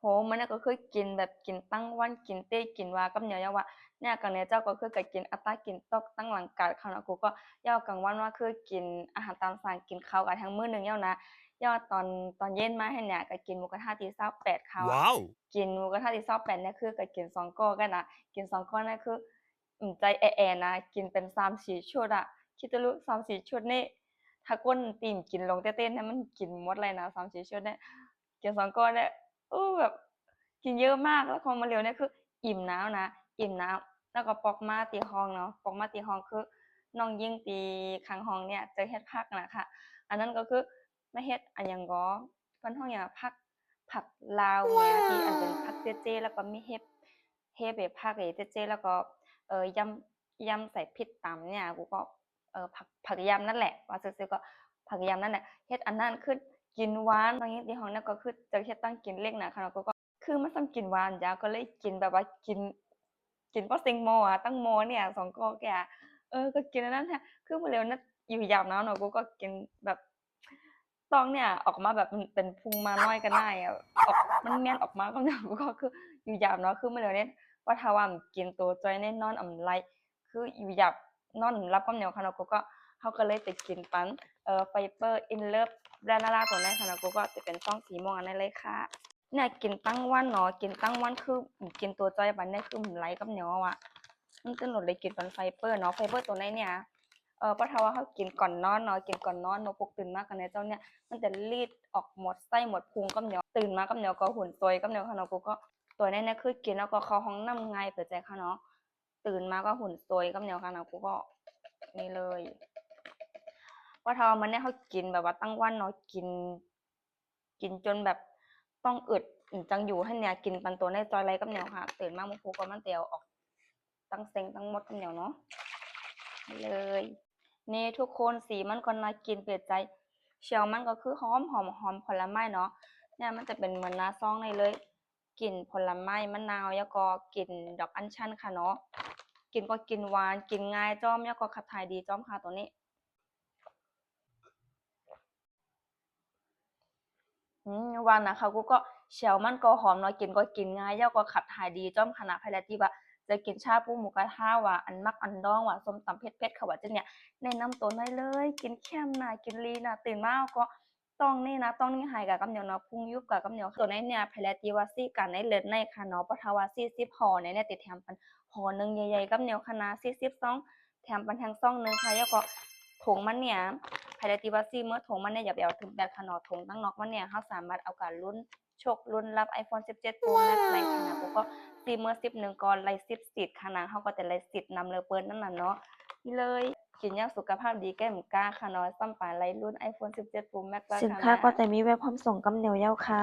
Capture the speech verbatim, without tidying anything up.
โห มื้อนั้นก็คือกินแบบกินตั้งวัน กินเต๊ะกินวากับเหนียว ยาวว่า เนี่ย กลางเนี่ยเจ้าก็คือก็กินอะตากินตอกตั้งหลังกาดเขาเนาะ กูก็ ยาวกลางวันว่าคือกินอาหารตามสั่ง กินข้าวกันทั้งมื้อหนึ่งยาวนะ ยาวตอน ตอนเย็นมาให้เนี่ยก็กินหมูกระทะตีซาวแปดเขาอะ ว้าว กินหมูกระทะตีซาวแปดเนี่ยคือก็กินสองก้อนกันอะ กินสองก้อนเนี่ยคือ อืม ใจแอ่ๆนะ กินเป็นสามสี่ชุดอะ คิดดูลูก สามสี่ชุดนี่ ถ้าคนตีมกินลงเต้นๆเนี่ยมันกินหมดเลยนะ สามสี่ชุดเนี่ย กินสองก้อนเนี่ย อู้แบบ กินเยอะมาก แล้วของมื้อเดียวเนี่ยคืออิ่มหนาวนะ อิ่มหนาว แล้วก็ปอกมาตีห้องเนาะ ปอกมาตีห้องคือน้องยิงตีข้างห้องเนี่ย เจ้าเฮ็ดผักนะคะ อันนั้นก็คือมาเฮ็ดอันหยังก็ เพิ่นฮ้องหยังอะ ผัก ผักลาวเนี่ย ที่อันเป็นผักเจ๊ๆ แล้วก็มีเห็ด เห็ดแบบผักเจ๊ๆ แล้วก็ เอ่อ ยำ ยำใส่พริกตำเนี่ย กูก็ เอ่อ ผัก ผักยำนั่นแหละ ว่าซื่อๆ ก็ผักยำนั่นแหละ เฮ็ดอันนั้นคือกินหวาน ตอนนี้ที่ห้องเนี่ยก็คือจะเฮ็ดตั้งกินเล็กนะคะเนาะ กูก็ คือมันซ้ำกินหวานจ้ะ ก็เลยกินแบบว่ากิน กินบ่เซ็งหม้ออะ ตั้งหม้อเนี่ย สองก้อนแกอะ เออ ก็กินอันนั้นแหละ คือมื้อเดียวนะ อยู่ยามหนาวเนาะ กูก็กินแบบ ต้องเนี่ย ออกมาแบบมันเป็นพุงมาน้อยก็ได้อะ ออก มันแม่นออกมาก็เนี่ย กูก็คืออยู่ยามเนาะ คือมื้อเดียวเนี่ย ว่าถ้าว่ากินตัวจ้อยแน่นอนอำไร คืออยู่ยามนอนหลับก็เหนียวค่ะเนาะ กูก็ เขาก็เลยไปกินปัน เอ่อ Fiber in Love แบรนด์ลาลาตัวนั้นค่ะเนาะ กูก็จะเป็นซองสีม่วงอันนั้นเลยค่ะ เนี่ยกินตั้งวันเนาะ กินตั้งวันคือกินตัวจ้อยปันเนี่ยคือมันไหลกับเหนียวอะ มันจะหนุนเลยกินปัน Fiber เนาะ Fiber ตัวไหนเนี่ย เอ่อ เพราะถ้าว่าเขากินก่อนนอนเนาะ กินก่อนนอนมาปลุกตื่นมากันเนี่ยเจ้าเนี่ย มันจะรีดออกหมดไส้หมดพุงกับเหนียว ตื่นมากับเหนียวก็หุ่นสวยกับเหนียวค่ะเนาะ กูก็ ตัวนี้เนี่ยคือกินแล้วก็เข้าห้องน้ำง่ายเปิดใจค่ะเนาะ ตื่นมาก็หุ่นสวยกับเหนียวค่ะเนาะ กูก็ นี่เลย ว่าถ้าว่ามันเนี่ยเขากินแบบว่าตั้งวันเนาะ กิน กินจนแบบต้องอึดจังอยู่ให้เนี่ย กินปันตัวในจอยไรกับเหนียวค่ะ ตื่นมามื้อคูก็มันเตียวออก ตั้งเซ็งตั้งหมดกับเหนียวเนาะ นี่เลย นี่ทุกคน สีมันก็น่ากินเปิดใจ เชียวมันก็คือหอมหอมหอมผลไม้เนาะ เนี่ยมันจะเป็นเหมือนหน้าซองในเลย กลิ่นผลไม้มะนาว แล้วก็กลิ่นดอกอัญชันค่ะเนาะ กินก็กินหวาน กินง่ายจ้อม แล้วก็ขับถ่ายดีจ้อมค่ะตัวนี้ อืม หวานนะคะ กูก็เชียวมันก็หอมเนาะ กินก็กินง่าย แล้วก็ขับถ่ายดีจ้อมขนาด ใครที่ว่าจะกินชาบูหมูกระทะว่า อันมักอันดองว่า ส้มตำเผ็ดๆ เขาว่าจะเนี่ย แนะนำตัวน้อยเลย กินเข้มนะ กินลีนะ ตื่นมาก็ต้องนี่นะ ต้องนี่หายกับกำเหนียวเนาะ พุงยุบกับกำเหนียว ตัวนี้เนี่ย ใครที่ว่าซีกันในเลิศในค่ะเนาะ เพราะถ้าว่าสี่สิบห่อเนี่ย เนี่ยติดแถมปันห่อหนึ่งใหญ่ๆ กับเหนียวขนาดสี่สิบซอง แถมปันแทงซองหนึ่งค่ะ แล้วก็ถุงมันเนี่ย ใครที่ว่าซีเมื่อถุงมันเนี่ย อย่าไปเอาถุงแบบค่ะเนาะ ถุงตั้งนอกมันเนี่ย เขาสามารถเอาการลุ้นโชคลุ้นรับ iPhone สิบเจ็ด Pro Max ในขนาด กูก็ซีเมื่อสิบหนึ่งก่อนไล่สิบสิทธิ์ค่ะนะ เขาก็จะไล่สิทธิ์นำเลยเปิ้นนั่นน่ะเนาะ นี่เลย กินอย่างสุขภาพดีแก้มกล้าค่ะเนาะ ซ้ำปานไล่รุ่น iPhone สิบเจ็ด Pro Max แล้ว สิน ค่ะ ค้า นะ ก็จะมีไว้พร้อมส่งกับเหนียวเย้าค่ะ